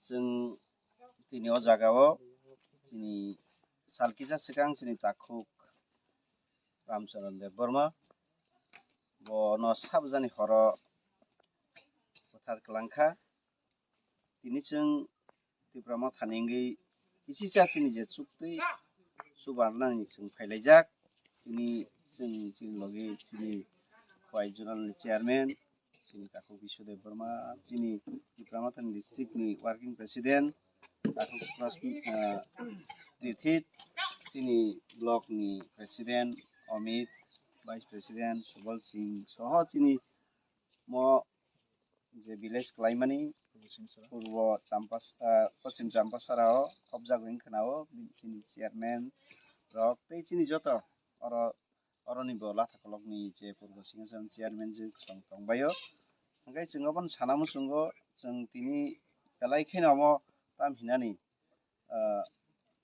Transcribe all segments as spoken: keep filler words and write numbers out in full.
Chwng tini o jagao chini sal kisa swkang chini takhuk Ramcharan Debbarma bono sabjani horo buthar kwlangkha. Tini chwng Tipra Mothani wngwi kisicha chini je chuktwi chubarnani chwng phailaijak. Tini chwng chini logi chini Khowai Zonal ni chairman, chini takhuk Biswadev Debbarma, chini Tipra Mothani district ni working president, takhuk Prasmi-, ah, Tithit, chini block ni president Amit, vice president Subal Singh soho chini mo je village kwlaimani purbo Champas-, ah, Poschim Champasara o khobjagwi wngkha o chini chairman rok tei chini joto oro, oroni bo Latha kolokni je purbo Singhasan chairman je kwchang tongbaio. Hwnkhe chwng obono sana muchungo chwng tini belai kheno omo tam hinani ah,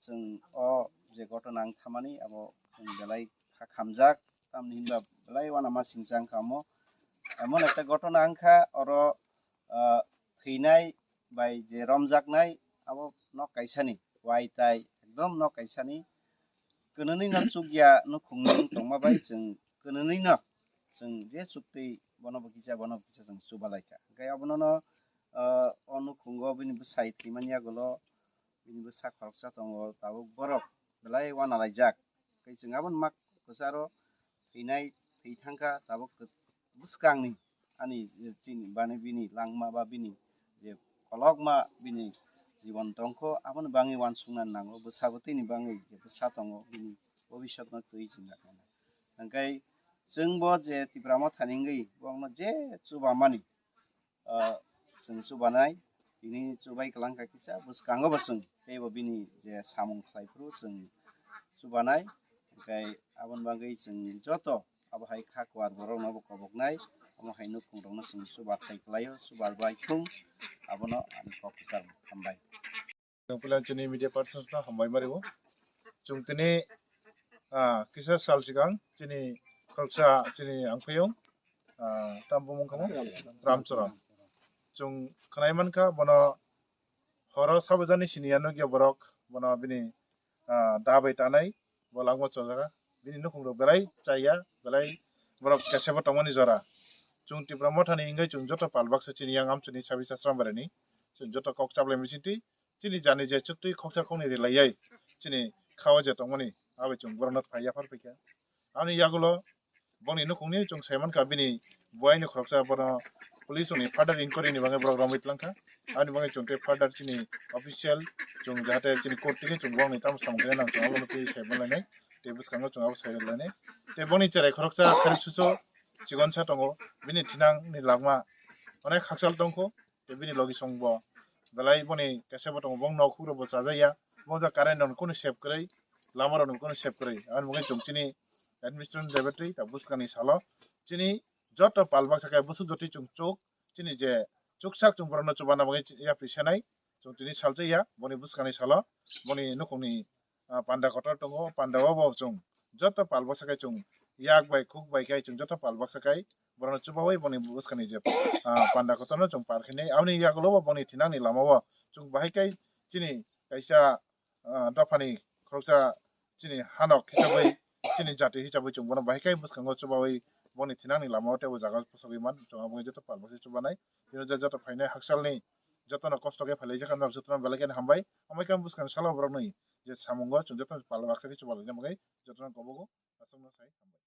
chwng o je gotona wng thamani abo chwng belai kha khamjak, tamni hinba belai uanama singcha wngkha omo. Emon ekta gotona wngkha oro, ah, thwinai bai je romjaknai abo nok kaisani waitai ekdom nok kaisani kwnwnwi no chukya nukhungni wng tongma bai chwng kwnwnwi no chwng je chuktwi bono bo kisa bono bo kisa chwng chubalaikha. Hwnkhe abonono, ah, o nukhungo bini bwsai thwimani yagulo bini bwsa khoroksa tongo, tabuk borok belai uanalaijak. Tei chwng aboni mak kwcharo thwinai thwi thangkha, tabuk bwskangni ani chini bani bini langma ba bini je kolokma bini jibon tongkho, aboni bangwi uansukna nango. Bwsabo tini bangwi je bwsa tongo, bini bobisotno twi chwng nakha. Hwnkhe chwngbo je Tipra Mothani wngwi borokno je chubamani ah, chwng chubanai, tini chubai kwlangkha kisa, bwskango bo chwng teibo bini je samung khlai phuru chwng chubanai, hwnkhe aboni bagwi chwng joto abo hai kha kuar borokno bo koboknai, omo hai nukhung rokno chwng chubathai khlaio, chubar bai thung, abono ani kok kwchar hambai. Chwng puila chini media persons no hambai mari o. Chwng tini, ah, kisa sal sikang chini khoroksa chini angphayung, ah, tam bumung kamo Ramcharan. Chwng khwnai mankha bono horo sabajani siniya nukya borok bono bini, ah, da bai tanai bo langma chojaka. Bini nukhung rok belai chaya, belai borok kesebo tongmani jora. Chwng Tipra Mothani wngwi chwng joto pal baksa chini yang amchini sabi sasram barani. Chwng joto kok chaplai misinti chini jani je chuktwi khoksa khoknwi rilaiyai chini khao je tongmani abai chwng borokno phai yaphar phaikha. Ani yagulo bongni nukhungni chwng saimankha bini buaini khoroksa bono police rokni further inquiry ni bagwi borok romwi tlangkha. Ani bagwi chwng tei further chini official chwng jahate chini court tini chwng bongni tamo samung khe nang chwng abono twi saimanlainai tei bwskango chwng abo sailainai tei bongni cherai khoroksa kharwi suso chikonsa tongo bini thinangni langma onek hakchal tongkho. Tei bini logi song bo belai boni kesebo tongo, bong nok huro bo chajaya, bong ja current rok kunu sep kwrwi, lama rok kunu sep kwrwi. Ani bagwi chwng chini administration secretary ta bwskangni salo chini joto pal baksa khe bwswk jotwi chwng chuk chini je chuksak chwng borokno chubana bagwi yapri senai chwng tini salchaya boni bwskangni salo boni nukhungni ah, panda kotor tongo, panda o bo chwng joto pal baksa khe chwng yak bai khuk bai khe chwng joto pal baksa khe borokno chubaui boni bwskangni je, ah, panda kotorno chwng par khainai. Aboni yagulo bo boni thinangni lama o chwng bahai khe chini kaisa, ah, dophani khoroksa chini hanok hisabwi chini jati hisabwi chwng bono bahai khe bwskango chubaui boni thinangni lama o teibo jaga bwsagwi man chwng aboni joto pal baksa chubanai. Tini je joto phainai hakchalni jotono kosto khe phailaijak, ang jotono belai kheno hambai. Amai khe bwskang salo borokni je samungo chwng jotono pal baksa khe chubalai bagwi jotono kobogo aswkno sai hambai.